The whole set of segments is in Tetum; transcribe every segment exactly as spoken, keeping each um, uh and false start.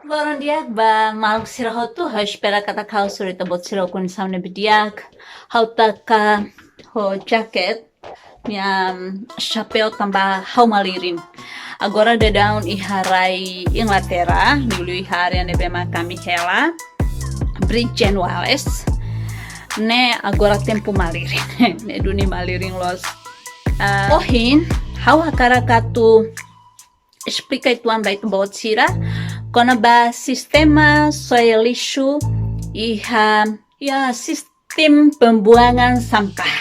Loron di'ak ba maluk sira hotu, ha'u espera katak ha'u hasoru ita-boot sira ho kondisaun ne'ebé di'ak. Ha'u taka ho jaket, nia, mm, xapeu tanba ha'u malirin. Agora daudaun iha rai Inglaterra, liuliu iha área ne'ebé mak ami hela, Bridgend Wales. Ne'e agora tempu malirin. Ne'e duni malirin loos. Ah, ohin, ha'u hakarak atu esplika uitoan ba ita-boot sira kona-ba sistema soe lixu iha, ya, sistema pembuangan sampah.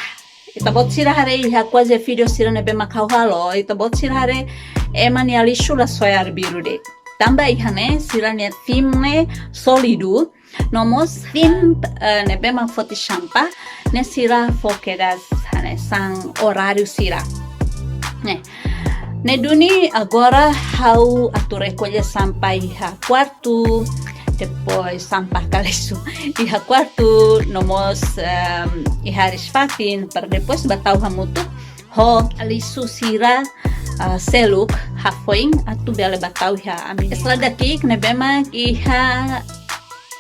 Ita-boot sira haree iha kuaze vídeo sira ne'ebé mak ha'u halo, ita-boot sira haree ema nia lixu la soe arbiru de'it. Tanba iha ne'e sira-nia tim ne'e sólidu, no mós tim, eh, ne'ebé mak foti sampah, ne'e sira fó kedas hanesan oráriu sira. Ne'e. Ne'e duni agora ha'u atu rekolla sampah iha kuartu, depois sampah ka lixu iha kuartu, no mós, ehm, iha hariis-fatin, para depois bá tau hamutuk ho lixu sira, ah, seluk hafoin atu bele bá tau iha ami-nia, estrada ki'ik ne'ebé mak iha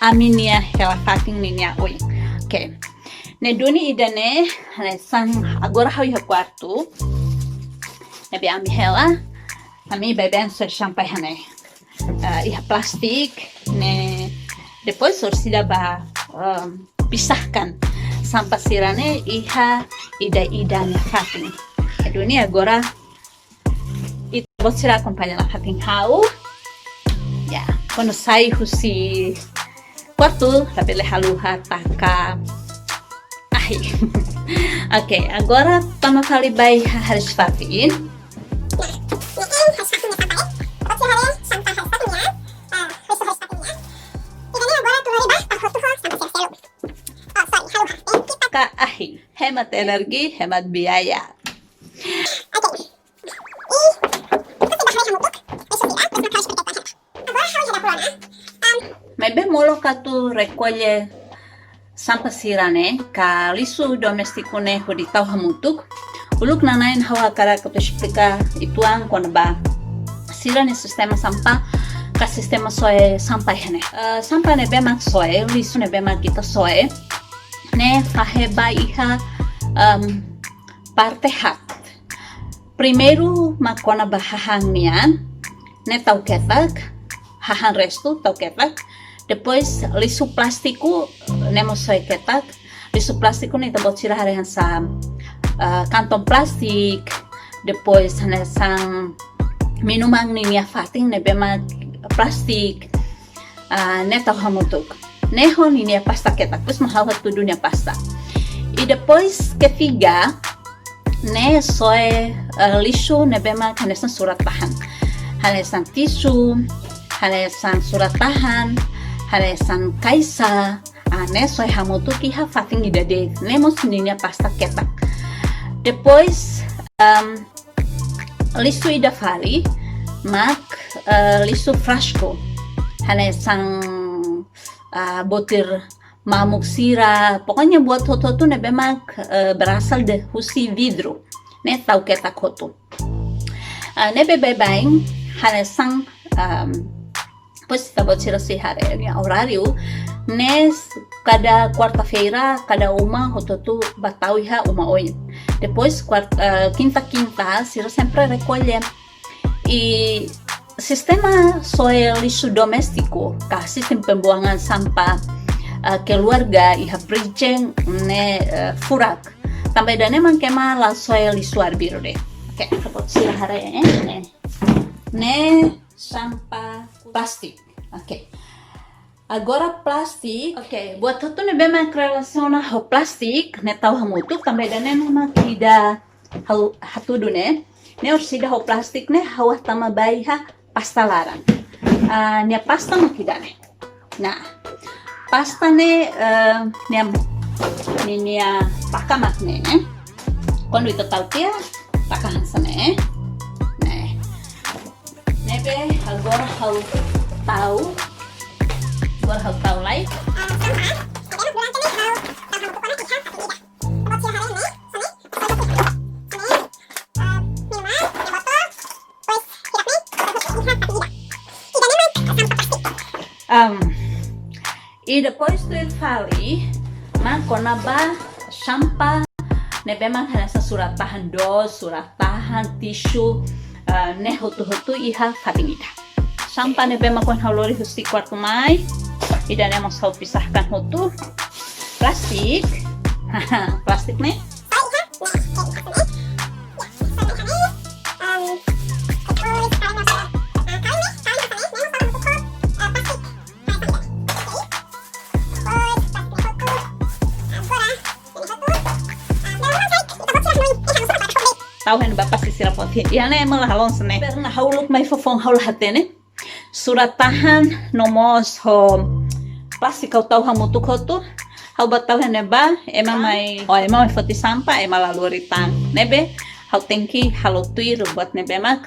ami-nia hela-fatin ninia oin. Oke. Ne'e duni ida-ne'e, hanesan agora ha'u iha kuartu ne'ebé ami hela, ami baibain soe sampah iha ne'e. Ah, iha plástiku ne'e, depois orsida bá, ehm, pisahkan sampah sira-ne'e iha ida-ida nia fatin. Ne'e duni agora ita-boot sira akompaña nafatin ha'u. Ya, kuandu sai husi kuartu, labele haluha taka ahi. Oke, agora tama fali ba iha hariis-fatin. Nah, ne'e hariis-fatin nia sampah, eh. Boot sira haree sampah hariis-fatin nia, eh, hariis, hariis-fatin nia. Ida-ne'e agora atu lori bá tau hotu ho sampah sira seluk. Oh, sorry, haluha. Eh, kita ka ahi, hemat energi, hemat biaya. Oke. Ih, ita sei bá haree hamutuk lixu sira, depois mak ha'u esplika uitoan. Agora ha'u iha dapur ona. Am. Maibé molok atu rekolla sampah sira-ne'e, ka lixu doméstiku ne'e hodi tau hamutuk, uluk nanain ha'u hakarak atu esplika uitoan kona-ba sira-nia sistema sampah, ka sistema soe sampah iha ne'e. Eh, sampah ne'ebé mak soe, lixu ne'ebé mak ita soe, ne'e fahe ba iha, em, parte haat. Primeiru mak kona-ba hahán nian, ne'e tau ketak, hahán restu tau ketak. Depois lixu plástiku, ne'e mós soe ketak. Lixu plástiku ne'e ita-boot sira haree hanesan, ah, kantong plástiku, depois hanesan minuman ninia fatin ne'ebé mak plástiku. Ah, ne'e tau hamutuk. Ne'e ho ninia pasta ketak, depois mak ha'u hatudu nia pasta. I depois ketiga, ne'e soe, eh, lixu ne'ebé mak hanesan surat tahan. Hanesan tisu, hanesan surat tahan, hanesan kaixa, ah, ne'e soe hamutuk iha fatin ida de'it. Ne'e mós ninia pasta ketak. Depois, em, lixu ida fali, mak, eh, lixu frasku. Hanesan, ah, botir mamuk sira, pokoknya buat hotu-hotu ne'ebé mak, eh, berasal de husi vidru. Ne'e tau ketak hotu. Ah, ne'ebé baibain, hanesan, em, depois ita-boot sira sei haree nia oráriu, ne'e kada kuarta-feira, kada uma hotu-hotu bá tau iha uma oin. Depois kuart-, eh, kinta-kinta, sira sempre rekolla. I sistema soe lixu doméstiku, ka sistema pembuangan sampah, eh, keluarga iha Bridgend ne'e, eh, furak. Tanba ida-ne'e mak ema la soe lixu arbiru de'it. Oke, ita-boot sira haree, eh, ne'e. Ne'e sampah plástiku. Oke. Agora plástiku. Oke, buat hotu ne'ebé mak relasiona ho plástiku, ne'e tau hamutuk, tanba ida-ne'e mak ida ha'u hatudu ne'e. Ne'e orsida ho plástiku ne'e ha'u hatama ba iha pasta laran. Ah, nia pasta mak ida-ne'e. Nah, pasta ne'e, eh, nia, ninia taka mak ne'e, ne'e. Kuandu ita tau tiha, taka hanesan ne'e. Ne'e. Ne'ebé agora ha'u tau, agora ha'u tau lai. Am, i depois tuir fali, mak kona-ba sampah ne'ebé mak hanesan surat tahan doos, surat tahan tisu, eh, ne'e hotu-hotu iha fatin ida. Sampah ne'ebé mak kuandu ha'u lori husi kuartu mai, ida-ne'e mós ha'u pisahkan hotu. Plástiku, plástiku ne'e. Tau hene ba pasti sira foti. Iha ne'e ema la halon sene. Pernah ha'u uluk mai foufoun ha'u la hatene. Surat tahan no mós ho plástiku ha'u tau hamutuk hotu. Ha'u ba tau hene ba, ema mai, oh, ema mai foti sampah, ema la lori tan. Ne'ebé, ha'u tenke halo tuir buat ne'ebé mak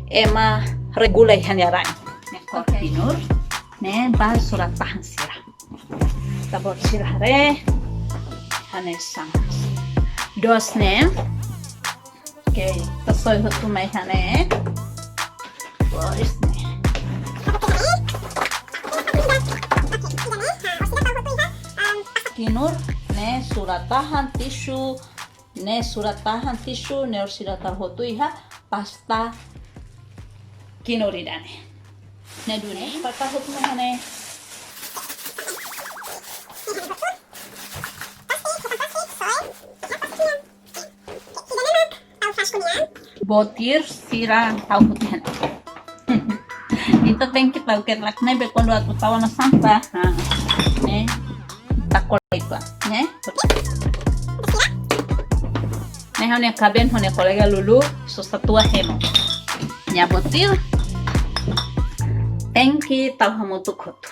ema regula iha nia rai. Ne'e kór kinur, ne'e ba surat tahan sira. Ita-boot sira haree, hanesan doos ne'e. Oke, ita soe hotu mai iha ne'e. Boris ne'e. Kinur ne'e surat tahan tisu, ne'e surat tahan tisu, ne'e orsida tau hotu iha pasta kinur ida-ne'e. Ne'e duni, pasta hotu mai iha ne'e. Botir sira tau hotu iha ne'e. Ita tenke tau kedas ne'ebé kuandu atu tau ona sampah. Ha. Ne'e. Takol itu, ne'e. Ne'e ha'u-nia kaben, ha'u-nia kolega Lulu, sosa tua hemu. Nia botir. Tenke tau hamutuk hotu.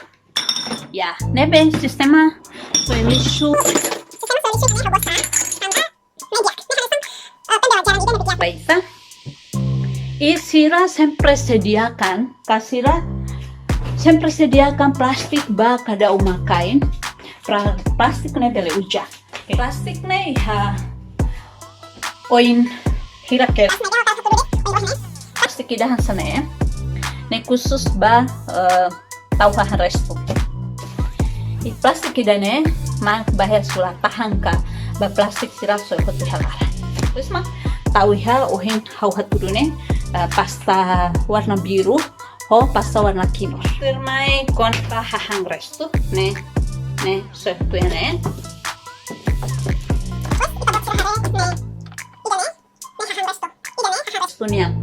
Ya, ne'ebé sistema soe lixu. Sistema soe lixu ne'e ha'u gosta. Tanba ne'e di'ak. Ne'e hanesan, eh, pendel jalan ida ne'ebé di'ak. Baik, sa. I sira sempre sediakan, ka sira sempre sediakan plástiku ba kada uma kain. Pra, plástiku ne'e bele uza. Oke. Plástiku ne'e iha oin hira ke. Plástiku ida hanesan ne'e. Ne'e khusus ba, eh, tau hahán restu. I plástiku ida-ne'e mak ba iha surat tahan ka ba plástiku sira soe hotu iha laran. Depois mak tau iha ohin ha'u hatudu ne'e, eh, pasta warna biru ho pasta warna kinur. Tuirmai kona-ba hahán restu ne'e, ne'e soe hotu iha ne'e. Depois ita-boot sira haree ne'e. Ida-ne'e. Ne'e hahán restu. Ida-ne'e hahán restu. Restu nian.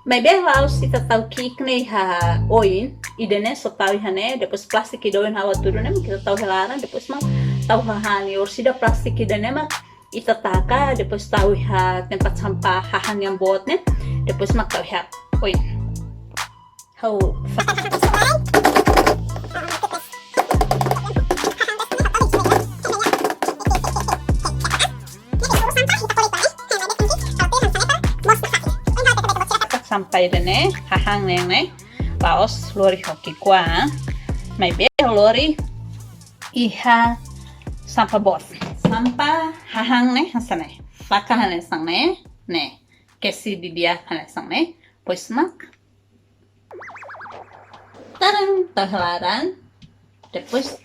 Maibé la'ós ita tau ki'ik ne'e iha oin, ida-ne'e só tau iha ne'e, depois plástiku ida ohin ha'u hatudu ne'e, ita tau iha laran, depois mak tau hahán ne'e orsida plástiku ida-ne'e mak ita taka, depois tau iha tempat sampah hahán nian boot ne'e, depois mak tau iha oin. Ha'u fa- Sampah ida-ne'e, hahán ne'e, ne'e. La'ós lori ho ki'ikoan. Maibé lori iha sampah boot. Sampah hahán ne'e, hanesan ne'e. Taka hanesan ne'e, ne'e. Kesi didi'ak hanesan ne'e. Depois mak. Taran, tau iha laran. Depois.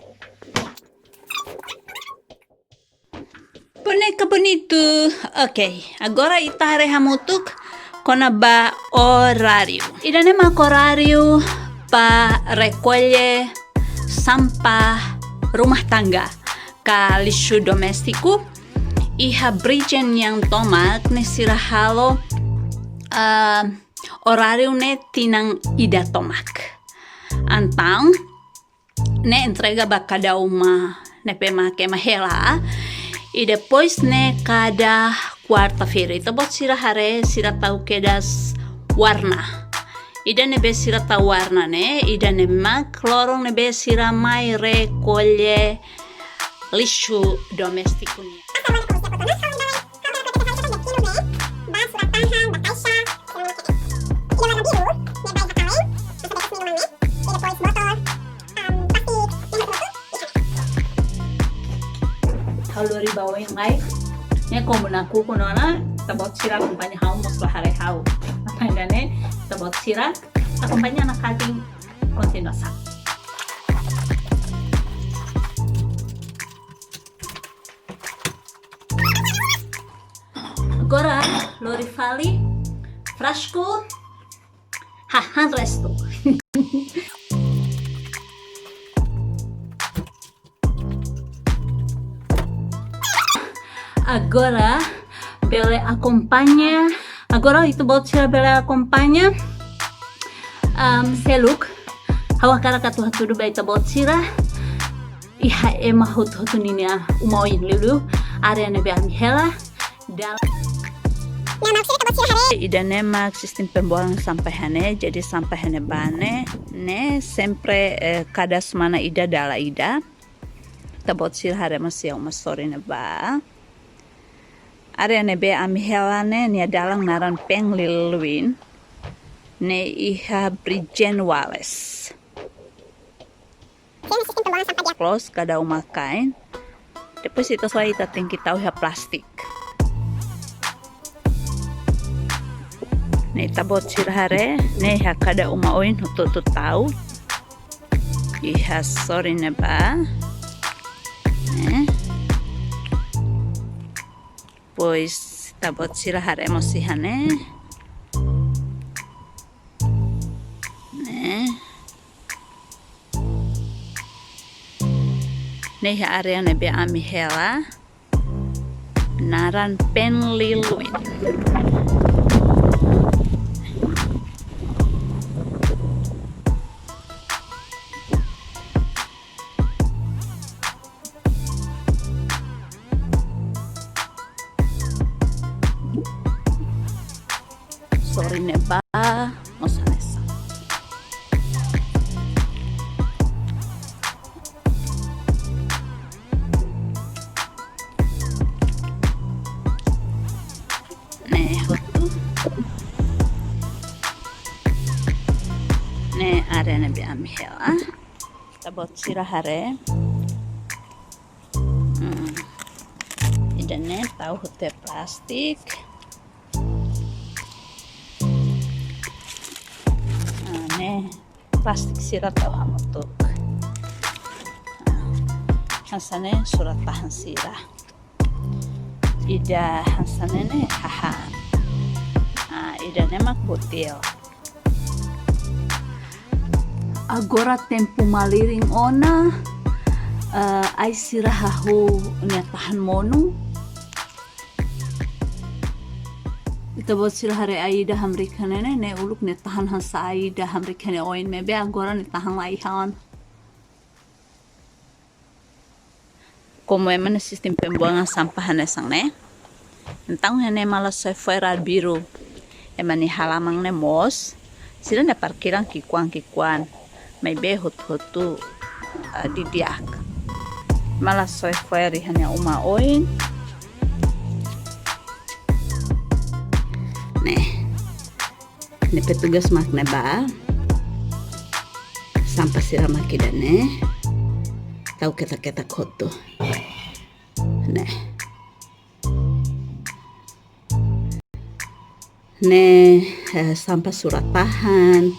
Boneka bonitu. Ok, agora ita haree hamutuk kona-ba oráriu. Ida-ne'e mak oráriu ba rekolle sampah rumah tangga ka lixu doméstiku. Iha Bridgend nian tomak ne'e sira halo, ah, oráriu ne'e tinan ida tomak. Entaun, ne'e entrega ba kada uma ne'ebé mak ema hela. I depois ne'e kada kuarta-feira. Ita-boot sira haree sira tau kedas warna. Ida ne'ebé sira tau warna ne'e, ida-ne'e mak loron ne'ebé sira mai rekolle lixu doméstiku nian. Ha'u lori ba oin mai. Ne'e komu nakukun ona, ita-boot sira akompaña ha'u mós la haree ha'u. Apa ida-ne'e, ita-boot sira akompaña ona kating kontinuasaun. Fali, frasku, hahan restu. Agora bele akompaña. Agora ita-boot sira bele akompaña, am, seluk. Ha'u hakarak atu hatudu ba ita-boot sira iha ema hotu-hotu ninia uma oin liuliu área ne'ebé ami hela. Dal- Ida-ne'e mak sistema pembuangan sampah iha ne'e, jadi sampah iha ne'ebá ne'e, ne'e sempre, eh, kada semana ida dala ida. Ita-boot sira haree mós iha uma sorin ne'ebá. Área ne'ebé ami hela ne'e, nia dalan naran Pengliluin. Ne'e iha Bridgend Wales. Close kada uma-kain. Depois ita só ita tenke tau iha plástiku. Ne'e ita-boot sira haree, ne'e iha kada uma oin hotu-hotu tau. Iha sorin ne'ebá. Ne'e. Depois ita-boot sira haree mós iha ne'e. Ne'e. Ne'e iha área ne'ebé ami hela. Naran Pengliluin. Sorin ne'ebá mós hanesan. Ne'e hotu. Ne'e área ne'ebé ami hela. Ita-boot sira haree. Hmm. Ida-ne'e tau hotu iha plástiku. Ah, ne'e plástiku sira tau hamutuk. Ah, hanesan ne'e surat tahan sira. Ida hanesan ne'e ne'e hahán. Ah, ida-ne'e mak butil. Agora tempu malirin ona, eh, ai sira hahú nia tahan monu. Ita-boot sira haree ai ida hamriik iha ne'e ne'e, ne'e uluk nia tahan hanesan ai ida hamriik iha ne'e oin, maibé agora nia tahan laiha ona. Komu ema nia sistema pembuangan sampah hanesan ne'e. Entaun iha ne'e mak la soe fo'er arbiru. Ema nia halaman ne'e moos. Sira-nia parkiran ki'ikoan-ki'ikoan. Maibé hotu-hotu, ah, di'ak. Mak la soe fo'er iha nia uma oin. Ne'e. Ne'e petugas mak ne'ebá. Sampah sira mak ida-ne'e. Tau ketak-ketak hotu. Ne'e. Ne'e, eh, sampah surat tahan.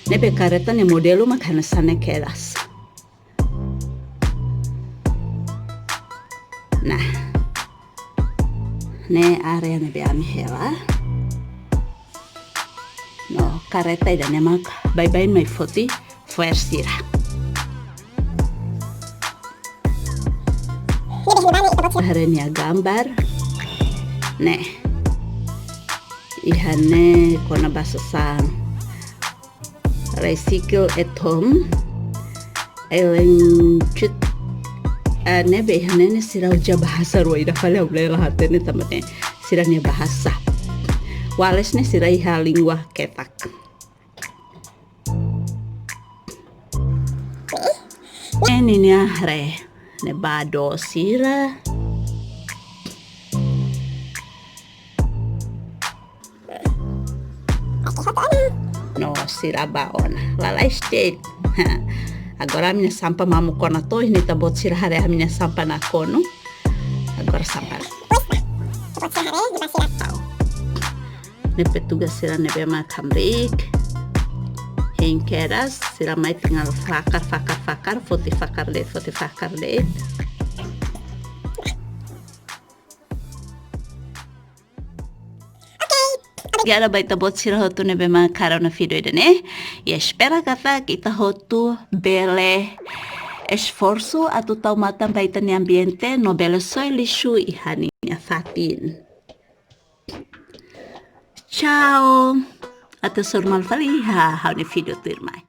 Ne'ebé karreta nia modelu mak hanesan ne'e kedas. Nah. Ne'e área ne'ebé ami hela. No, karreta ida-ne'e mak baibain mai foti fo'er sira. Haree nia gambar. Ne'e. Iha ne'e kona-ba sasán. Recycle at home. Elen cut. Ah, ne'ebé iha ne'e ne'e sira uza bahasa rua ida fali ha'u bele la hatene tanba ne'e sira-nia bahasa. Wales ne'e sira iha língua ketak. Ne'e ninia haree ne'ebá doos sira. No sira bá ona. Lalais de'it. Agora ami-nia sampah mamuk ona to'o, ne'e ita-boot sira haree ami-nia sampah nakonu. Agora sampah. Tau. Ne'e petugas sira ne'ebé mak hamriik. Hein kedas, sira mai tinggal fakar, fakar, fakar, foti fakar de'it, foti fakar de'it. Oke, Obrigada ba ita-boot sira hotu ne'ebé mak hakarak ona vídeo ida-ne'e. I espera katak ita hotu bele esforsu atu tau matan ba ita-nia ambiente no bele soe lixu iha ninia fatin. Tchau. Até hasoru malu fali iha ha'u-nia vídeo tuirmai.